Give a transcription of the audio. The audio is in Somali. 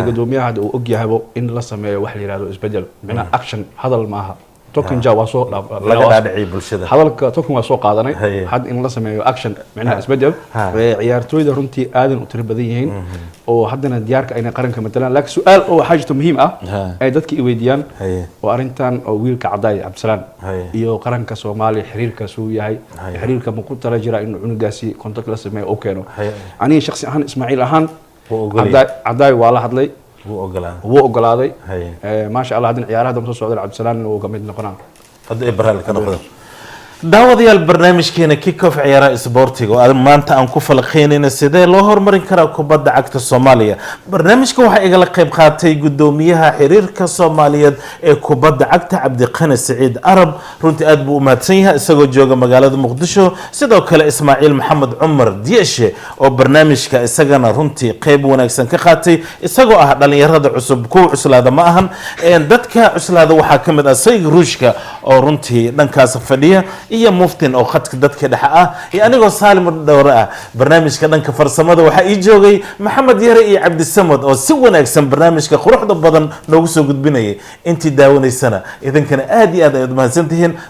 Gudoomiyaha hadda uu ogyahabo in la sameeyo wax la yihahdo isbedel, micnaha action, hadal maaha. Token ja waa soo laga dhaadhiciyo bulshada. Hadalka token waa soo qaadanay. Hadda in la sameeyo action, micnaha isbedel. Ciyaartooyda runtii aadan u tiro badan yihiin oo haddana diyaarka ayna qaranka matalaan, laakiin su-aal oo waxaa jirta muhiim ah ay dadka i weydiiyaan oo arrintan oo wiilka Cadaay Cabdisalaan iyo qaranka Soomaaliya xiriirkaas uu yahay, xiriirka ma ku tala jira inuu cunugaasi contact la sameeyo oo keeno? Aniga shakhsi ahaan, Ismaaciil ahaan, Wuu ogolyahay. Cadaay waa la hadlay. Wuu ogolaaday. Wuu ogolaaday. Maasha Allah, haddana ciyaaraha dambe soo socda Cabdisalaan wuu ka mid noqonaa. Hadda ay baraali ka noqdo. Daawadayaal, barnaamijkeena Kick Off ciyaaraha isboortiga oo aan maanta aan ku falaqeynayna sidee loo horumarin karaa kubadda cagta Soomaaliya. Barnaamijka waxaa igala qayb qaatay gudoomiyaha xiriirka Soomaaliyeed ee kubadda cagta, Cabdiqani Siciid Arab. Runtii aad buu u mahadsan yahay isagoo jooga magaalada Muqdisho. Sidoo kale Ismaaciil Maxamed Cumar Dieshe oo barnaamijka isagana runtii qayb wanaagsan ka qaatay, isagoo ah dhalinyarada cusub. Kuwa cuslaada ma ahan. Dadka cuslaada waxaa ka mid ah Sayg Ruushka oo runtii dhankaas fadhiya, iyo Muftin oo khadka dadka dhexe ah, iyo anigoo Saalim Dhowre ah. Barnaamijka dhanka farsamada waxaa ii joogay Maxamed Yare iyo Cabdisamad oo si wanaagsan barnaamijka quruxda badan noogu soo gudbinayay. Intii daawanaysana idinkana aad iyo aad ayaad mahadsantihiin.